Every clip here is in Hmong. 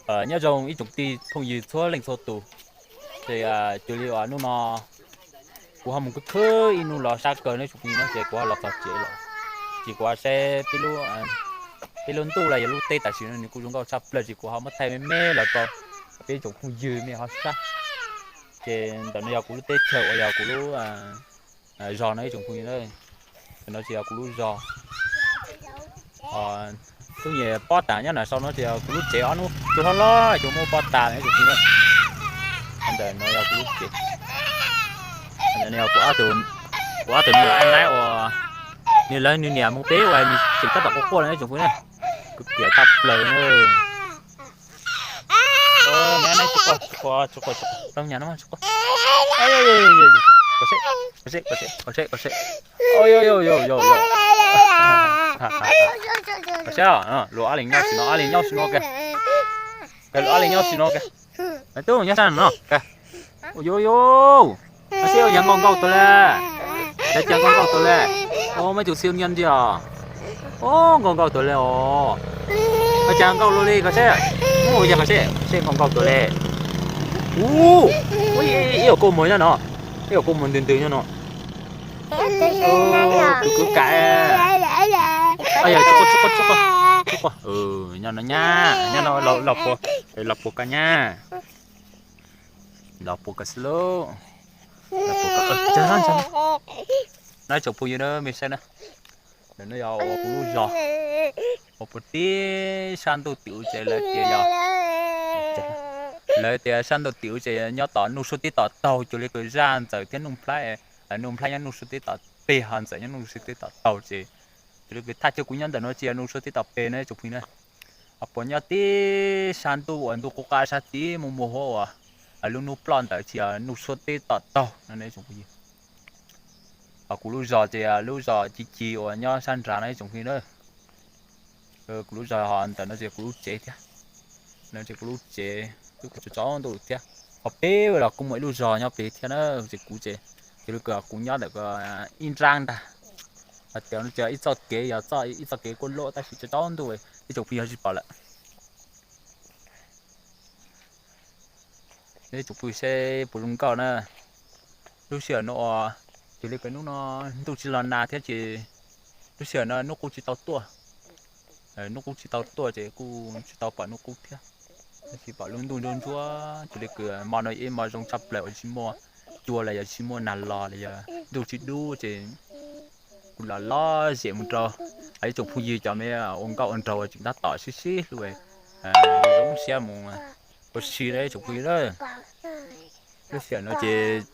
Nyob zoo ib tsoom tij phooj ywg txhua leej txhua tus, ces cuag li uas hnub no kuv ho mus khwb khwb ib hnub los sab kawg no tsoom phooj ywg no ces kuv ho los txog tsev lawm. Ces kuv ho saib peb lub ntuj los yog lub teb tam sim no nws kuj zoo nkauj tshaj plaws ces kuv ho muab thaij me me los rau peb tsoom phooj ywg nej ho saib. Ces ntawm no yog kuv lub teb chaws uas yog kuv lub zos no ib tsoom phooj ywg na. Ntawm no ces yog kuv lub zos. Tub nyem pob tas nyob nram sau no ces yog kuv lub tsev ob hnub tsuas hlob hlob ces muab pob tas ib tsoom phooj ywg na. Ntawm no yog kuv lub tsev. Ntawm no yog kuv ob tug me nyuam naib uas nws lawv nws niam mus peb uas nws tseem tab tom quaj quaj no ib tsoom phooj ywg na. Kuv piam tshaj plaws na. Luag ob leeg nyob sim no, ob leeg nyob sim no kag. Luag ob leeg nyob sim no kag. Tub nyob sab no kag. Ua yuv yuv, koj saib ua cas nkauj nkauj tag le. Ua cas nkauj nkauj tag le. Ua meb tus xi nyiaj ntiag. Ua nkauj nkauj tag le os. Ua cas nkauj luaj li koj saib. Ua cas koj saib, saib nkauj nkauj tag le. Ua, ib yam kua muag nyob no. Ib yam kua muag ntws ntws nyob no. Kwv kwv kam. Tsis quaj tsis quaj tsis quaj. Nyob no nyab, nyob no los puas, los puas koj nyab. Los puas koj xwb lauj. Los puas koj. Ntshai ntshai. No ib tsoom phooj ywg na, mej saib na. Ntawm no yog uas kuv lub zos uas puag tim sab ntuj tim ub ces lawv tias yog, lawv tias sab ntuj tim ub ces nyob tom Nuj Suab teb tom taug cuag li kws zaj Ntxawm thiab Nuj Nplhaib, Nuj Nplhaib nyob Nuj Suab teb tom peg ho Ntxawm nyob Nuj Suab teb tom taug ces cuag li kws thaj chaw kuv nyob ntawm no ces yog Nuj Suab teb tom peg no ib tsoom phooj ywg na. Ho puas nyob tib sab ntuj uas ntuj qub qab sab tid muaj muaj huab uas lub hnub ploj ntawd ces yog Nuj Suab teb tom taug no ib tsoom phooj ywg. Ho kuv lub zos ces lub zos Ci Ci uas nyob sab nrad no ib tsoom phooj ywg na. Kuv lub zos ho ntawm no ces kuv lub tsev thiab. No ces kuv lub tsev twb kuv tsaus ntuj thiab. Ho peb los kuj muaj ib lub zos nyob pem thiab na, ces kuv ces, ces lub kws kuv nyob ntawm ib nrab ntag. Hais tias no ces ib txoj kev, yog ib txoj kev kuj loj tab sis tsaus ntuj ib tsoom phooj ywg tsis pom lawm. Ib tsoom phooj ywg seb puas zoo nkauj na. Lub sij hawm no, cuag li kws hnub no ntuj tsis los nag thiab ces lub sij hawm no hnub qub tsis tau tuaj. Hnub qub tsis tau tuaj ces kuj tsis tau pom hnub qub thiab. Tab sis pom lub ntuj ntsuab ntsuab, cuag li kws hmo no ib hmo zoo tshaj plaws uas tsis muaj cua los yog tsis muaj nag los los yog ntuj tsis dub ces kuv los lom zem mus rau ib tsoom phooj ywg cov me ua nkauj ua nraug uas tseem tab tom sib sib hlub, zoo siab mus ua si na ib tsoom phooj ywg na. Lub sij hawm no ces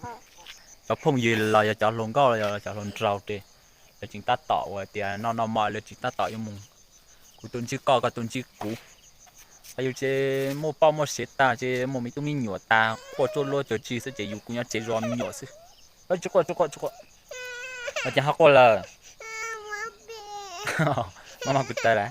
cov phooj ywg los yog cov hluas nkauj los yog cov hluas nraug ces lawv tseem tab tom uas tias noj noj mov lawv tseem tab tom yuav mus, kuv tuaj ntsib koj, koj tuaj ntsib kuv. Ho yus ces muaj poj muaj sev tag ces muaj me tub me nyuam tag quaj tsuaj luab cuag tsi xwb ces yus kuj nyob tsev zov me nyuam xwb. Tsis quaj tsis quaj tsis quaj. Ua cas ho quaj lawm? Maj maj kuv taw lawm.